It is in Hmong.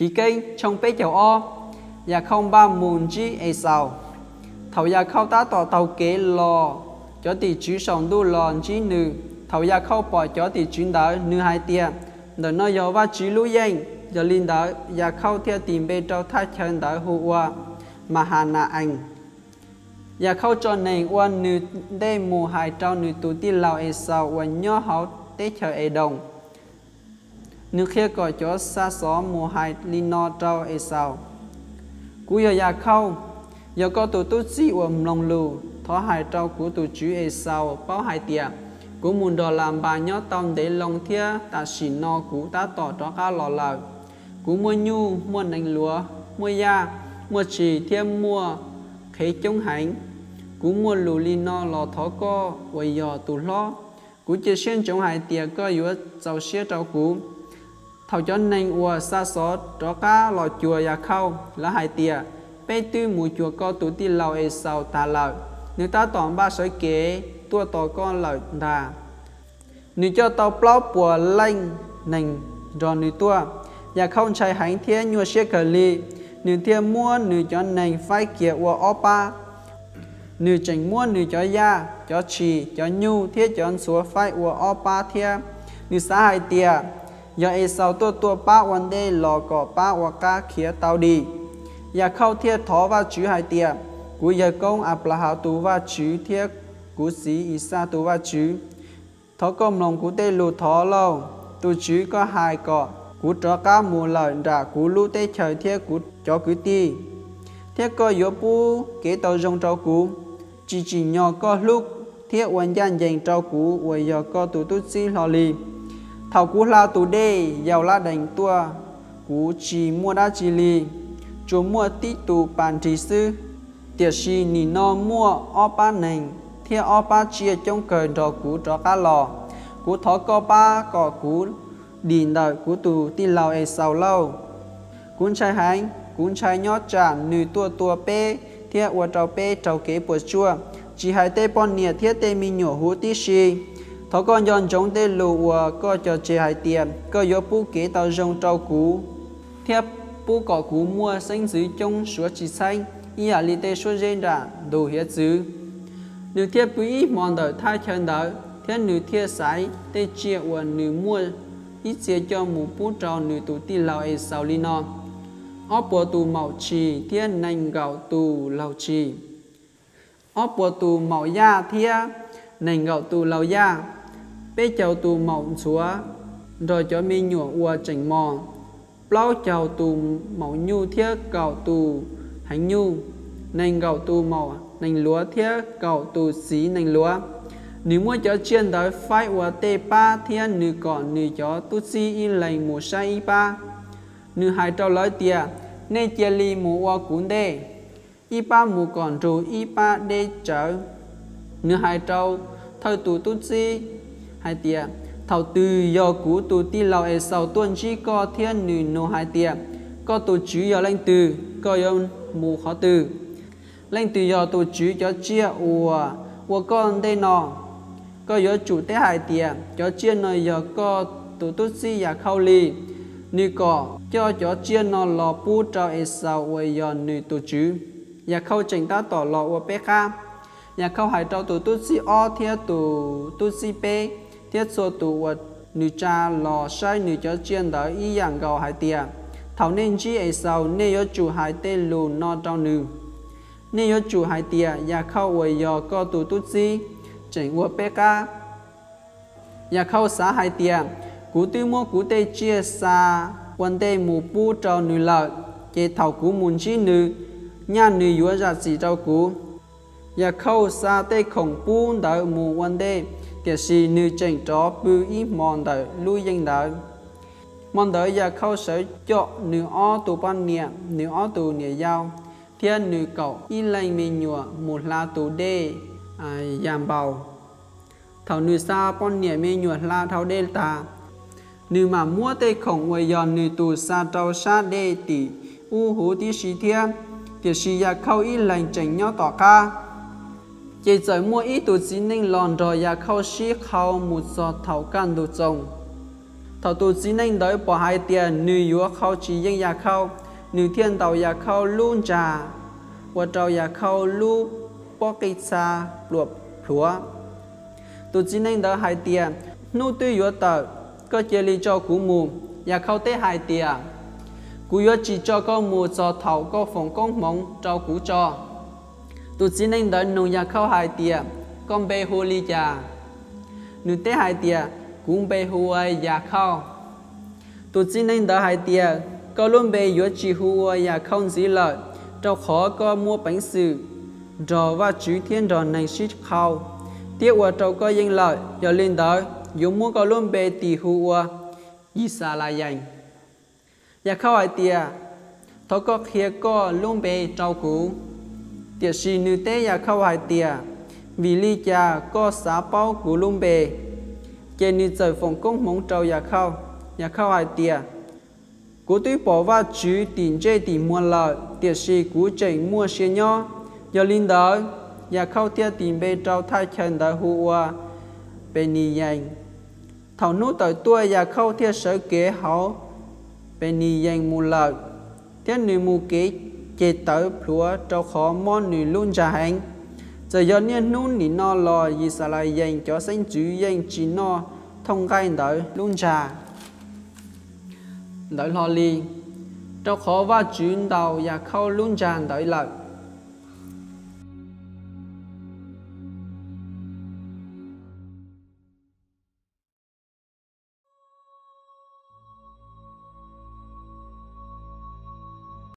Kis Keeb tshooj peb caug ob. Yakhauj npaj mus ntsib Exaus. Thaum Yakhauj tab tom taug kev los, cov tim tswv saum ntuj los ntsib nws. Thaum Yakhauj pom cov tim tswv ntawd, nws hais tias, Ntawm no yog Vajtswv lub yeej. Yog li ntawd, Yakhauj thiaj tis npe rau thaj chaw ntawd hu ua Mahana-ees. Yakhauj tso neeg ua nws ntej mus hais rau nws tus tij laug Exaus uas nyob hauv teb chaws Edoos. Nws qhia kom cov xa xov mus hais li no rau Exaus: Kuv yog Yakhauj, yog koj tus tub txib uas mloog lus. Thov hais rau kuv tus tswv Exaus paub hais tias, kuv mus nrog Lanpas nyob tau ntev loo thiab tam sim no kuv tab tom rov qab los lawm. Kuv muaj nyuj, muaj nees luav, muaj yaj, muaj tshis thiab muaj qhev coob heev. Kuv muaj lus li no los thov koj uas yog tus hlob. Kuv cia siab ntsoov hais tias koj yuav txaus siab rau kuv. Thaum cov neeg uas xa xov rov qab los cuag Yakhauj, lawv hais tias, Peb twb mus cuag koj tus tij laug Exaus tas lawm. Nws tab tom npaj sawv kev tuaj tos koj lawm ntag. Nws coj tau plaub puas leej neeg nrog nws tuaj. Yakhauj ntshai heev thiab nyuaj siab kawg li. Nws thiaj muab nws cov neeg faib kiag ua ob pab. Nws tseem muab nws cov yaj, cov tshis, cov nyuj thiab cov ntxhuav faib ua ob pab thiab. Nws xav hais tias, yog Exaus tuaj tua pab ua ntej los kom pab ua qab khiav tau dim. Yakhauj thiaj thov Vajtswv hais tias, Kuv yawg koob Anplahas tus Vajtswv thiab kuv txiv Ixaj tus Vajtswv, thov koj mloog kuv tej lus thov lauj. Tus TSWV koj hais kom kuv rov qab mus lawm nram kuv lub teb chaws thiab kuv cov kwv tij, thiab koj yuav pub kev tau zoo rau kuv. Tsis tsim nyog koj hlub thiab ua ncaj ncees rau kuv uas yog koj tus tub txib hlo li. Thaum kuv hla tus dej Yauladees tuaj, kuv tsis muaj dab tsi li, tsuas muaj tib tus pas nrig xwb. Tiam sis nim no muaj ob pab neeg thiab ob pab tsiaj coob kawg nrog kuv rov qab los. Kuv thov koj pab kom kuv dim ntawm kuv tus tij laug Exaus lauj. Kuv ntshai heev, kuv ntshai nyob tsam nws tuaj tua peb thiab ua rau peb raug kev puas tsuaj, tsis hais tej poj niam thiab tej me nyuam huv tib si. Thov koj nco ntsoov tej lus uas koj cog tseg hais tias koj yuav pub kev tau zoo rau kuv thiab pub kom kuv muaj xeeb ntxwv coob suav tsis txheeb ib yam li tej suab zeb nram ntug hiav txwv. Nws thiaj pw ib hmo ntawm thaj chaw ntawd, thiab nws thiaj xaiv tej tsiaj uas nws muaj ib txhia coj mus pub rau nws tus tij laug Exaus li no: ob puas tus maum tshis thiab nees nkaum tus laug tshis, ob puas tus maum yaj thiab nees nkaum tus laug yaj, peb caug tus maum ntxhuav nrog cov me nyuam uas tseem mos, plaub caug tus maum nyuj thiab kaum tus heev nyuj, nees nkaum tus maum nees luav thiab kaum tus txiv nees luav. Nws muab cov tsiaj ntawd faib ua tej pab thiab nws kom nws cov tub txib ib leeg mus saib ib pab. Nws hais rau lawv tias, Nej cia li mus ua kuv ntej, ib pab mus kom nrug ib pab deb tsawv. Nws hais rau thawj tus tub txib hais tias, Thaum twg yog kuv tus tij laug Exaus tuaj ntsib koj thiab nws nug hais tias, Koj tus tswv yog leej twg? Koj yuav mus qhov twg? Leej twg yog tus tswv cov tsiaj uas ua koj ntej no? Koj yuav tsum teb hais tias, Cov tsiaj no yog koj tus tub txib Yakhauj li. Nws kom coj cov tsiaj no los pub rau Exaus uas yog nws tus tswv. Yakhauj tseem tab tom los ua peb qab. Yakhauj hais rau tus tub txib ob thiab tus tub txib peb thiab txhua tus uas nws tsa los saib nws cov tsiaj ntawd ib yam nkaus hais tias, Thaum nej ntsib Exaus, nej yuav tsum hais tej lus no rau nws. Nej yuav tsum hais tias, Yakhauj uas yog koj tus tub txib tseem ua peb qab. Yakhauj xav hais tias, Kuv twb muab kuv tej tsiaj xa ua ntej mus pub rau nws lawm, ces thaum kuv mus ntsib nws, nyaj nws yuav zam txim rau kuv. Yakhauj xa tej khoom pub ntawd mus ua ntej, tiam sis nws tseem rov pw ib hmo ntawm lub yeej ntawd. Hmo ntawd Yakhauj sawv com nws ob tug poj niam, nws ob tug niam yau, thiab nws kaum ib leej me nyuam mus hla tus dej Yanpaus. Thaum nws xa poj niam me nyuam hla dhau dej tag, nws mam muab tej khoom uas yog nws tus xa rau sab dej tim ub huv tib si thiab, tiam sis Yakhauj ib leeg tseem nyob tom qab. Ces txawm muaj ib tug txiv neej los nrog Yakhauj sib qhau mus txog thaum kaj ntug txoos. Thaum tus txiv neej ntawd pom hais tias nws yuav qhau tsis yeej Yakhauj, nws thiaj ntaus Yakhauj lub ntsa, ua rau Yakhauj lub pob qij txha pluam plhuav. Tus txiv neej ntawd hais tias, Hnub twb yuav tawm, koj cia li tso kuv mus. Yakhauj teb hais tias, Kuv yuav tsis tso koj mus txog thaum koj foom koob hmoov rau kuv tso. Tus txiv neej ntawd nug Yakhauj hais tias, Koj npe hu li cas? Nws teb hais tias, Kuv npe hu ua Yakhauj. Tus txiv neej ntawd hais tias, Koj lub npe yuav tsis hu ua Yakhauj ntxiv lawm, rau qhov koj muaj peev xwm nrog Vajtswv thiab nrog neeg sib qhau, thiab ua rau koj yeej lawm. Yog li ntawd, yuav muab koj lub npe tis hu ua Yixalayees. Yakhauj hais tias, Thov koj qhia koj lub npe rau kuv. Tiam sis nws teb Yakhauj hais tias, Vim li cas koj xav paub kuv lub npe? Ces nws txawm foom koob hmoov rau Yakhauj. Yakhauj hais tias, Kuv twb pom Vajtswv tim ntsej tim muag lawm, tiam sis kuv tseem muaj sia nyob. Yog li ntawd, Yakhauj thiaj tis npe rau thaj chaw ntawd hu ua Peniyees. Thaum hnub tawm tuaj, Yakhauj thiaj sawv kev hauv Peniyees mus lawm, thiab nws mus kev ceg tawv plhuav rau qhov mob nws lub ntsa heev. Txawm yog niaj hnub nim no los Yixalayees cov xeeb ntxwv yeej tsis noj thooj nqaij ntawd lub ntsa ntawd hlo li, rau qhov Vajtswv ntaus Yakhauj lub ntsa ntawd lawm.